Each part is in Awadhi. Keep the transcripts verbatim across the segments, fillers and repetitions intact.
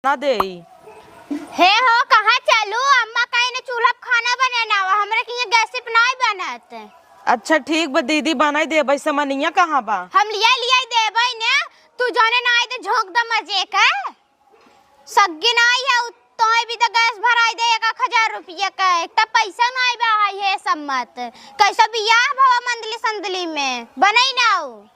ना देई। हे हो, कहाँ चलू? अम्मा कहीं ने चूल्हा पे खाना बने ना आवा, हमरे के यहाँ गैस पे नाई बनत। अच्छा ठीक बा दीदी, बनाई देबै। समनिया कहाँ बा? हम लिया लिया देबै ने, तू जाने ना आई तो झोंक द मजे का। सग्गी ना आई है, उ-, तोय भी तो गैस भराई दे एक, एक हजार रुपया का, एक तो पैसा ना आई बा, आई है सम्मत। कैसा बियाह भवा मंदली संदली में, बनई ना हो।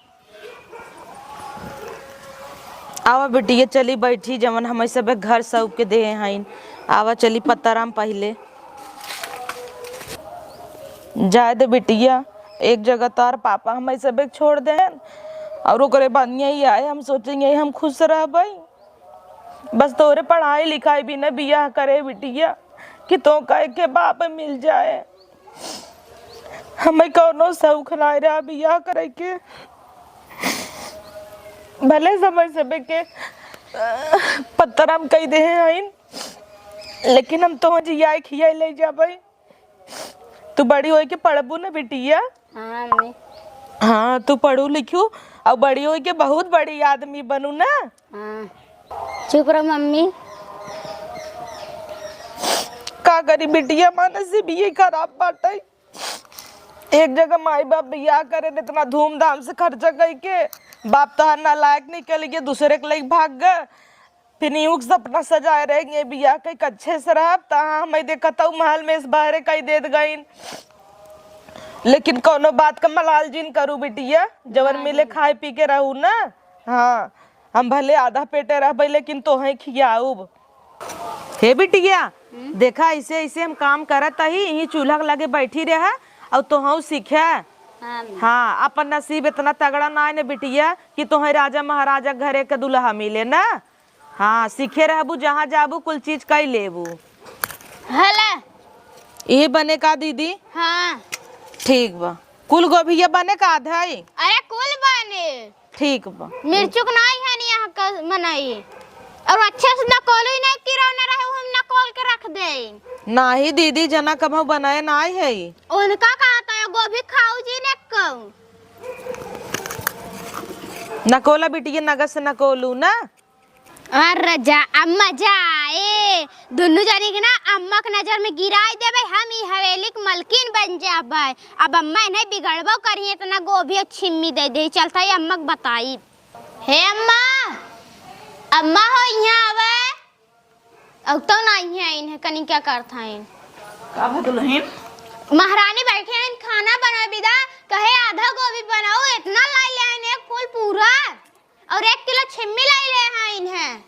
आवा बिटिया, चली बैठी, जवन हम सबे घर सौंप के देहे हईन। आवा चली पत्ताराम पहिले। जाए दे बिटिया, एक जगह तोर पापा हम सबे छोड़ देन और ओकरे बाद यही आए, हम सोचे यही हम खुश रहबई। बस तोरे पढ़ाई लिखाई भी न बियाह करे बिटिया, कि तो कह के बाप मिल जाए। हमें कौनो शौक नाय रहा बियाह करे के। भले समय समय के, अ, पत्थर हम कह दे हैं आइन, लेकिन हम तो जियाए खियाए ले जाबे। तू बड़ी होई के पढ़बू न बिटिया? हाँ, मम्मी। हाँ, तू पढ़ू लिखू और बड़ी होई के बहुत बड़ी आदमी बनू ना। हाँ। चुप रह मम्मी। का करी बिटिया, हमार नसीब ये खराब बाटे। एक जगह माई बाप बियाह करे, इतना धूमधाम से खर्चा कई के, बाप तोहार नालायक निकल गए, दूसरे के लइके भाग गए। फिर यूं के सपना सजाए रहे कि ये बियाह कई के अच्छे से रहब, तहाँ हमें देखत हऊ महल में से बाहरे कई देत गईन। लेकिन कौनो बात का मलाल जिन करू बिटिया, जवन हाँ, मिले हाँ। खाए पी के रहू ना। हाँ, हम भले आधा पेटे रहबे, लेकिन तोहे खियाउब। हे बिटिया, हम्म? देखा, ऐसे ऐसे हम काम करत ही, यही चूल्हा के लगे बैठी रहे और तोहू सीखे। हाँ, मम्मी। हाँ, अपन नसीब इतना तगड़ा ना है ना बिटिया कि तोहे राजा महाराजा घरे के दुल्हा मिले ना। हाँ, सीखे रहबू, जहाँ जाबू कुल चीज कई लेबू। हला। ये बने का दीदी? हाँ। ठीक बा। कुल गोभिया बने का आधा है? अरे कुल बने। ठीक बा। मिर्चुक नाई है नी यहाँ का मनई। और अच्छे से नकोलू ही नहीं, किरौना रहे, हम नकोल के रख दे। नाही दीदी, जना कभू बनाए नाई है। उनका कहा था, गोभी खाऊ जी ने कहू। नकोला बिटिया, नगद से नकोलू ना। अरे जा, अम्मा जा, ए, दुन्नू जनी के ना अम्मा के नजर में गिराई देबे, हम ई हवेली के मलकिन बन जाबे। अब अम्मा इन्हें बिगड़बो करी, इतना गोभी और छिम्मी दे दे, चलता है अम्मा के बताई। हे अम्मा, अम्मा हो यहाँ आवे। अब तो ना यहाँ इन्हें कनी क्या करता है। का भा दुल्हन? महारानी बैठे हैं, खाना बनावे बिदा, कहे आधा गोभी बनाओ, इतना लाई ले आइन एक फूल पूरा। और एक किलो छिम्मी लाई ले हैं इन्हें।